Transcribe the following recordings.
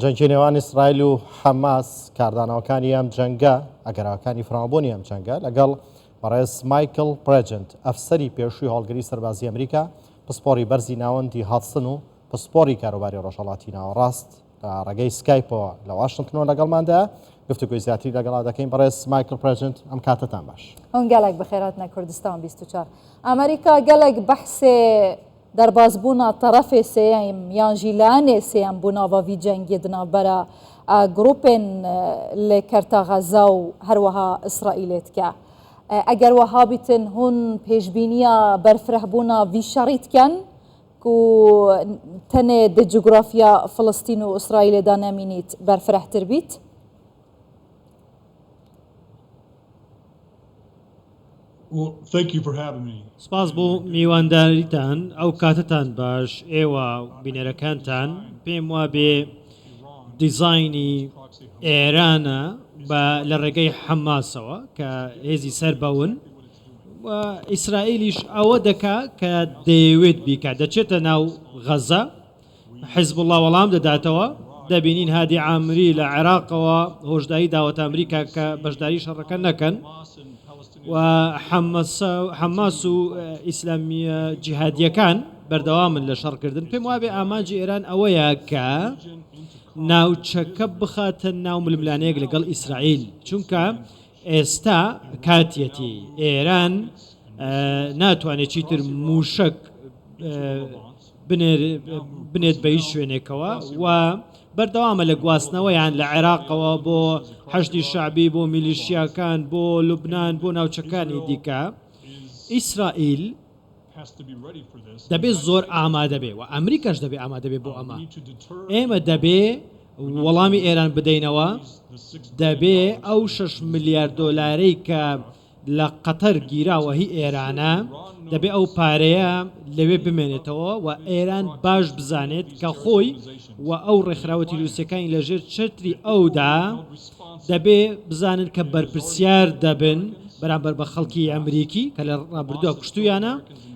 جەنگی نێوان ئیسرائیل و حەماس، کاردانەوەکانی ئەم جەنگە، ئەگەرەکانی فراوانبوونی ئەم جەنگە، لەگەڵ بەڕێز مایکل پرێجنت، ئەفسەری پێشووی هەواڵگری سەربازی ئەمریکا، پسپۆڕی بەرزی ناوەندی هادسن و پسپۆڕی کاروباری ڕۆژهەڵاتی ناوەڕاست لە ڕێگەی سکایپەوە لە واشنتنەوە لەگەڵماندایە. گفتوگۆی زیاتری لەگەڵا دەکەین. بەڕێز مایکل پرێجنت، ئەم کاتەتان باش. هون گەلەک بخێراتنە کوردستان 24. ئەمریکا گەلەک بەحسێ دەربازبوونا تەرەفێ سێیەم یان ژی لایەنێ سێیەم بۆ ناڤا ڤی جەنگیێ د ناڤبەرا گرووپێن لە کەرتا غەزا و هەروەها ئیسرائیلێ دکە. ئەگەر وەها بیتن هوون پێشبینییا بەرفرەهبوونا ڤی شەڕی دکەن کو تەنێ د جوگرافیا فلستین و ئیسرائیلێ دا نەمینیت بەرفرەهتر بیت؟ سپاس بۆ میوانداریتان ئەو کاتەتان باش ئێوە و بینەرەکانتان پێم وابێ دیزاینی ئێرانە بە لە ڕێگەی حەماسەوە کە هێزی سەر بەون و ئیسرائیلیش ئەوە دەکا کە دەیەوێت بیکات دەچێتە ناو غەزە حیزبوڵڵا وەڵام دەداتەوە، دەبینین هادی عامری لە عێراقەوە هۆشداری داوەتە ئەمریکا کە بەشداری شەڕەکە نەکەن و حەماس و ئیسلامییە جیهادییەکان بەردەوامن لە شەڕکردن. پێم وابێ ئامانجی ئێران ئەوەیە کە ناوچەکە بخاتە ناو ململانێیەک لەگەڵ ئیسرائیل، چونکە ئێستا کاتیەتی ئێران ناتوانێت چیتر مووشەک بنێت بە هیچ شوێنێکەوە و بەردەوامە لە گواستنەوەیان لە عێراقەوە بۆ حەشدی شەعبی بۆ میلیشیاکان بۆ لوبناان بۆ ناوچەکانی دیکە ئیسرائیل دەبێت زۆر ئامادە بێ و ئەمریکاش دەبێ ئامادە بێ بۆ ئەمە ئێمە دەبێ وەڵامی ئێران بدەینەوە دەبێ ئەو 6 ملیار دۆلارەی کە لە قەتەر گیراوە هی ئێرانە، دەبێ ئەو پارەیە لەوێ بمێنێتەوە و ئێران باش بزانێت کە خۆی و ئەو ڕێکخراوە تیرۆریستیەکانی لە ژێر چەتری ئەودا دەبێ بزانن کە بەرپرسیار دەبن بەرامبەر بە خەڵکی ئەمریکی کە لە ڕابردووە کوشتویانە،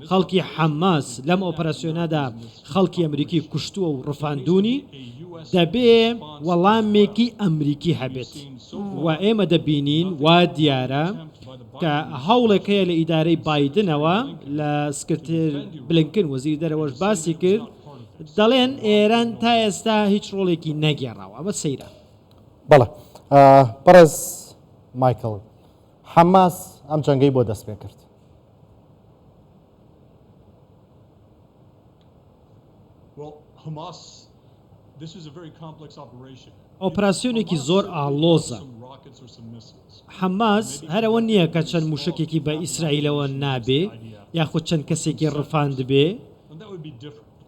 خەڵکی حەماس لەم ئۆپەراسیۆنەدا خەڵکی ئەمریکی کوشتووە و ڕفاندوونی، دەبێ وەڵامێکی ئەمریکی هەبێت و ئێمە دەبینین وا دیارە کە هەوڵێک هەیە لە ئیدارەی بایدنەوە لە سکرتێر بلینکن وەزیری دەرەوەش باسی کرد دەڵێن ئێران تا ئێستا هیچ ڕۆڵێکی نەگێڕاوە ئەمە سەیرە. بەڵێ بەڕێز مایکڵ، حەماس ئەم جەنگەی بۆ دەست پێ کرد؟ ئۆپراسیۆنێکی زۆر ئاڵۆزە. حەماس هەر ئەوە نییە کە چەند مووشەکێکی بە ئیسرائیلەوە نابێ یاخود چەند کەسێکی ڕفاندبێ.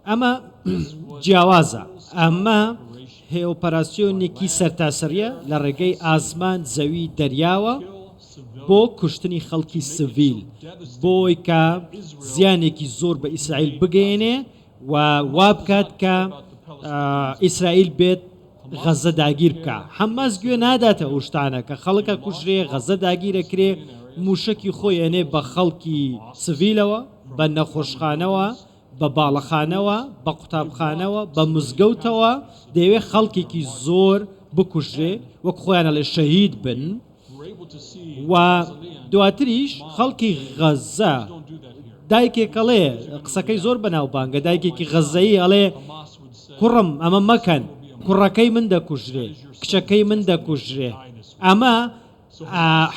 ئەمە جیاوازە. ئەمە ئۆپەراسیۆنێکی سەرتاسەرییە لە ڕێگەی ئاسمان، زەوی، دەریاوە بۆ کوشتنی خەڵکی سڤیل، بۆی کە زیانێکی زۆر بە ئیسرائیل بگەیەنێ و وا بکات کە ئیسرائیل بێت غەزە داگیر بکا. حەماس گوێ ناداتە ئەو شتانە کە خەڵک ئەکوژرێ، غەزە داگیر ئەکرێ، مووشەکی خۆی ئەنێ بە خەڵکی سڤیلەوە، بە نەخۆشخانەوە، بە باڵەخانەوە، بە قوتابخانەوە، بە مزگەوتەوە، دەیەوێ خەڵکێکی زۆر بکوژرێ، وەک خۆیان ئەڵێ شەهید بن و دواتریش خەڵکی غەزە دایکێک ئەڵێ قسەکەی زۆر بەناوبانگە دایکێکی غەزەیی ئەڵێ کوڕم ئەمە مەکەن کوڕەکەی من دەکوژرێ کچەکەی من دەکوژرێ ئەمە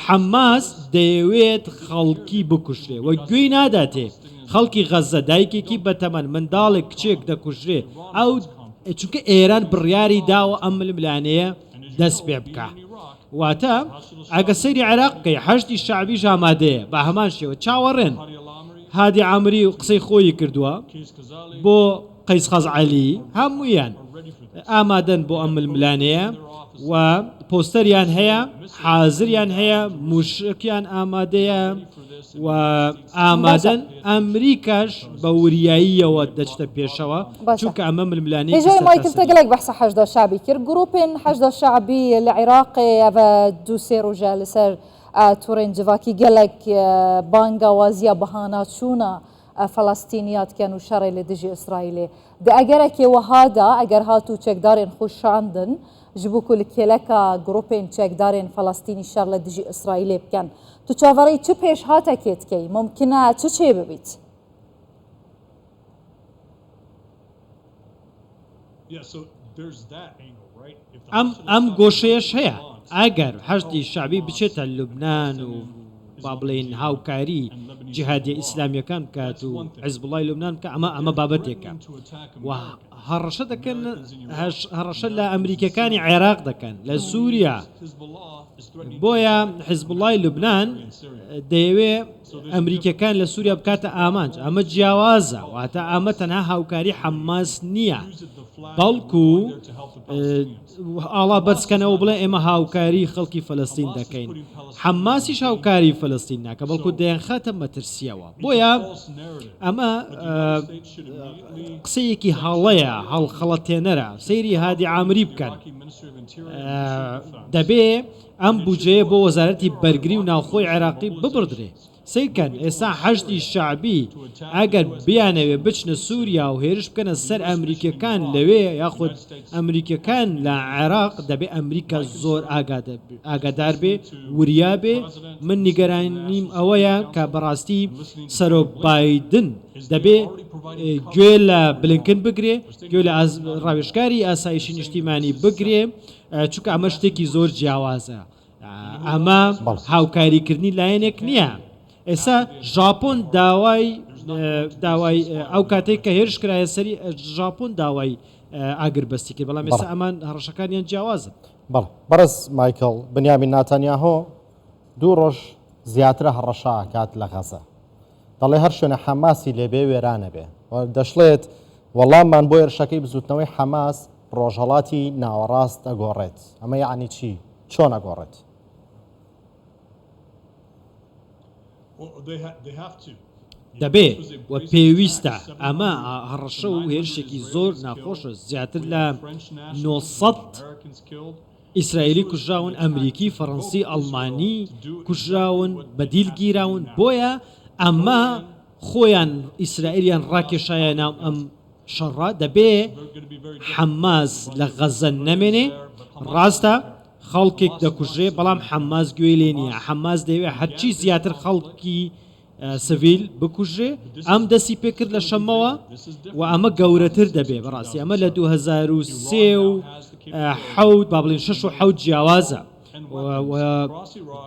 حەماس دەیەوێت خەڵکی بکوژرێ و گوێی ناداتێ خەڵکی غەزە دایکێکی بەتەمەن منداڵێک کچێک دەکوژرێ ئەو چونکە ئێران بڕیاری داوە ئەم ململانێیە دەست پێ بکا واتە ئەگە سەیری عێراق بکەی حەشدی شەعبیش ئامادەیە بە هەمان شێوە چاوەڕێن هادی عامری و قسەی خۆی کردووە بۆ قەیس خەزعەلی هەموویان ئامادەن بۆ ئەم ململانێیە و پۆستەریان هەیە حازریان هەیە موشکیان ئامادەیە و ئامادەن ئەمریکاش بە وریاییەوە دەچتە پێشەوە چونکە ئەمە ململانێیەکی هێژای مایکل سەرتاسەرییە. تە گەلەک بەحسە حەشدا شەعبی کرد گروپێن حەشدا شەعبی لە عیراقێ ئەڤە دوو سێ ڕوژە لەسەر تورێن جڤاکی گەلەک بانگاوازیا بەهانا چوونە. فەلەستینیا دکەن و شەڕێ لە دژی ئیسرائیلێ. Di egerekê wiha de eger hat û çekdarên xwe şandin ji bo ku li kêleka grûpên çekdarên Felestînî şer li dijî Îsraîlê bikin, tu çaverêyî çi pêşhatekê dikeyî? Mumkin e çi çêbibît? ئەم ئەم گۆشەیەش هەیە ئەگەر حەشدی شەعبی بچێتە لوبنان و با بڵێین هاوکاری جیهادیە ئیسلامیەکان بکات و حزبوڵای لوبنان بکە ئەمە ئەمە بابەتێکە و هەڕەشە دەکەن هەڕەشە لە ئەمریکەکانی عێراق دەکەن لە سووریا بۆیە حزبوڵای لوبناان دەیەوێ ئەمریکەکان لە سووریا بکاتە ئامانج ئەمە جیاوازە واتە ئەمە تەنها هاوکاری حەماس نییە بەڵکو ئاڵا بەرزکەنەوە بڵێ ئێمە هاوکاری خەڵکی فەلەستین دەکەین حەماسیش هاوکاری فەلەستین ناکە بەڵکو دەیانخاتە مەترسیەوە بۆیە ئەمە قسەیەکی هەڵەیە هەڵخەڵەتێنەرە سەیری هادی عامری بکەن دەبێ ئەم بودجەیە بۆ وەزارەتی بەرگری و ناوخۆی عێراقی ببڕدرێ. سەیرکەن ئێستا حەشدی شەعبی ئەگەر بیانەوێ بچنە سوریا و هێرش بکەنە سەر ئەمریکیەکان لەوێ یاخود ئەمریکیەکان لە عێراق دەبێ ئەمریکا زۆر ئاگادار بێ وریا بێ من نیگەرانیم ئەوەیە کە بەڕاستی سەرۆک بایدن دەبێ گوێ لە بلینکن بگرێ گوێ لە ڕاوێژکاری ئاسایشی نیشتیمانی بگرێ چونکە ئەمە شتێکی زۆر جیاوازە ئەمە هاوکاریکردنی لایەنێک نییە. ئێستا ژاپۆن داوای داوای ئەو کاتێک کە هێرش کرایە سەری ژاپۆن داوای ئاگربەستی کرد بەڵام ئێستا ئەمان هەڕەشەکانیان جیاوازن. بەڵێ بەڕێز مایکڵ بنیامین ناتانیاهۆ دوو ڕۆژ زیاترە هەڕەشە ئەکات لە غەزە دەڵێ هەر شوێنە حەماسی لێبێ وێرانەبێ و دەشڵێت وەڵاممان بۆ هێرشەکەی بزوتنەوەی حەماس ڕۆژهەڵاتی ناوەڕاست ئەگۆڕێت ئەمە یەعنی چی؟ چۆن ئەگۆڕێت؟ دەبێ و پێویستە، ئەمە هەڕەشە و هێرشێکی زۆر ناخۆشە، زیاتر لە 900 ئیسرائیلی کوژراون، ئەمریکی، فەڕەنسی، ئەڵمانی کوژراون، بە دیل گیراون، بۆیە ئەمە خۆیان ئیسرائیلیان ڕاکێشایە ناو ئەم شەڕە، دەبێ حەماس لە غەزە نەمێنێ، ڕاستە خەڵکێک دەکوژرێ، بەڵام حەماس گوێی لێ نییە، حەماس دەیەوێ هەرچی زیاتر خەڵکی سڤیل بکوژرێ، ئەم دەستی پێکرد لە شەممەوە و ئەمە گەورەتر دەبێ، بەڕاستی ئەمە لە 2003 و حەوت با بڵێین شەش و حەوت جیاوازە و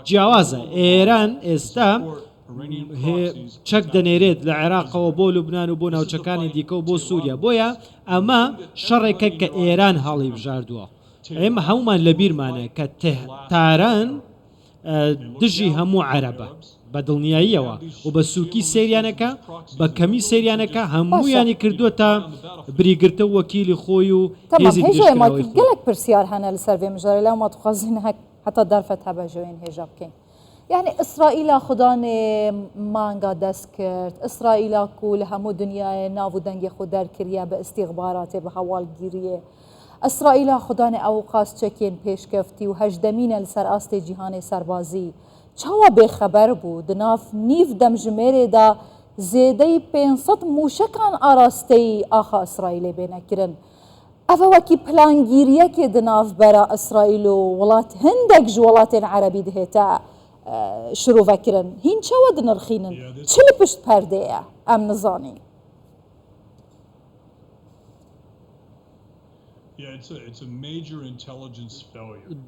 جیاوازە، ئێران ئێستا چەک دەنێرێت لە عێراقەوە بۆ لوبناان و بۆ ناوچەکانی دیکە و بۆ سووریا بۆیە ئەمە شەڕێکە کە ئێران هەڵی بژاردووە ئێمە هەمومان لە بیرمانە کە تاران دژی هەموو عەرەبە بە دڵنیاییەوە و بە سووکی سەیریانەکە بە کەمی سەیریانەکە هەموویانی کردووە تا بریگرتە و وەکیلی خۆی و هێزی درێژکراوەی خۆی. گەلەک پرسیار هەنە لەسەر ڤێ مژارێ لەوما دخوازین هەتا دەرفەت هەبە ژوێن هێژا بکەین. یەعنی ئیسرائیلا خودانێ مانگا دەست کرد، ئیسرائیلا کو لە هەموو دنیایێ ناو و دەنگێ خو دەر کریە بە ئیستیخباراتێ بە هەواڵگیریێ. ئیسرائیلا خودانێ ئەوقاس چەکێن پێشکەفتی و هەژدەمینە li ser astê cîhanê serbazî. Çawa bêxeber bû di nav nîv demjimêrê de zêdeyî 500 mûşekan arasteyî axa Îsraîlê bêne kirin. Ev wekî plangîriyekê di navbera Îsraîl û welat hindek ji welatên Erebî dihête şirovekirin. Hîn çawa dinirxînin? Çi li pişt perdê ye? Em nizanîn.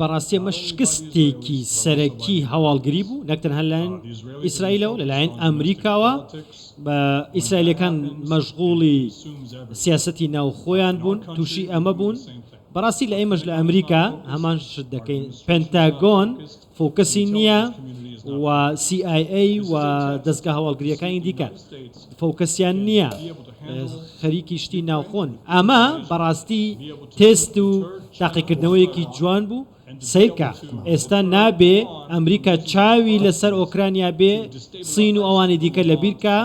بەڕاستی ئەمە شکستێکی سەرەکی هەواڵگری بوو نەک تەنها لەلایەن ئیسرائیلەوە لەلایەن ئەمریکاوە بە ئیسرائیلەکان مەشغوڵی سیاسەتی ناوخۆیان بوون تووشی ئەمە بوون بەڕاستی لە ئێمەش لە ئەمریکا هەمان شت دەکەین پنتاگۆن focus ی نییە و CIA و دەزگا هەواڵگرییەکانی دیکە focus یان نییە خەریکی شتی ناوخۆن ئەمە بەڕاستی تێست و تاقیکردنەوەیەکی جوان بوو. سەیرکە ئێستا نابێ ئەمریکا چاوی لەسەر ئۆکرانیا بێ، سین و ئەوانی دیکە لەبیرکا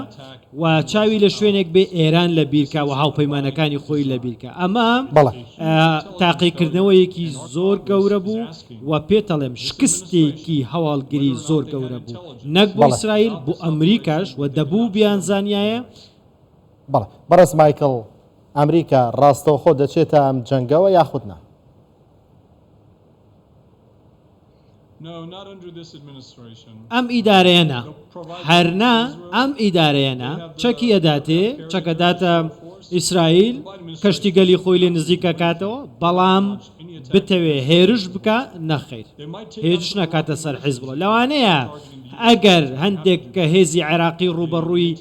و چاوی لە شوێنێک بێ ئێران لەبیرکا و هاوپەیمانەکانی خۆی لەبیرکا. ئەمە تاقیکردنەوەیەکی زۆر گەورە بوو و پێتەڵێم شکستێکی هەواڵگری زۆر گەورە بوو نەک بۆ ئیسرائیل بۆ ئەمریکاش و دەبوو بیانزانیایە. بەڵێ بەڕێز مایکڵ ئەمریکا ڕاستەوخۆ دەچێتە ئەم جەنگەوە یاخود نا؟ ئەم ئیدارەیە نا، هەر نا ئەم ئیدارەیە نا، چەکی ئەداتێ، چەک ئەداتە ئیسرائیل، کەشتیگەلی خۆی لێ نزیک ئەکاتەوە، بەڵام بتەوێ هێرش بکا، نەخەیر، هێرش نەکاتە سەر حیزبوڵا. لەوانەیە ئەگەر هەندێک هێزی عێراقی ڕووبەڕووی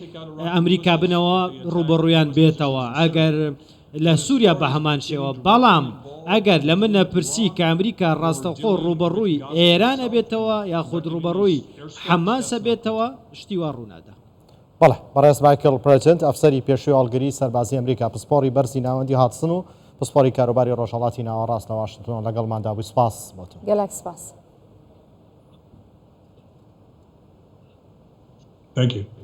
ئەمریکا بنەوە، ڕووبەڕوویان بێتەوە، ئەگەر لە سوریا بە هەمان شێوە، بەڵام ئەگەر لە من نەپرسی کە ئەمریکا ڕاستەوخۆ ڕووبەڕووی ئێران ئەبێتەوە یاخود ڕووبەڕووی حەماس ئەبێتەوە، شتی وا ڕوونادا. بەڵێ، بەڕێز مایکڵ پرێجنت، ئەفسەری پێشووی هەواڵگریی سەربازیی ئەمریکا، پسپۆڕی بەرزی ناوەندی هادسن و پسپۆڕی کاروباری ڕۆژهەڵاتی ناوەڕاست لە واشنتنەوە لەگەڵماندا بووی، سپاس بۆ تۆ. گەلەک سپاس. Thank you.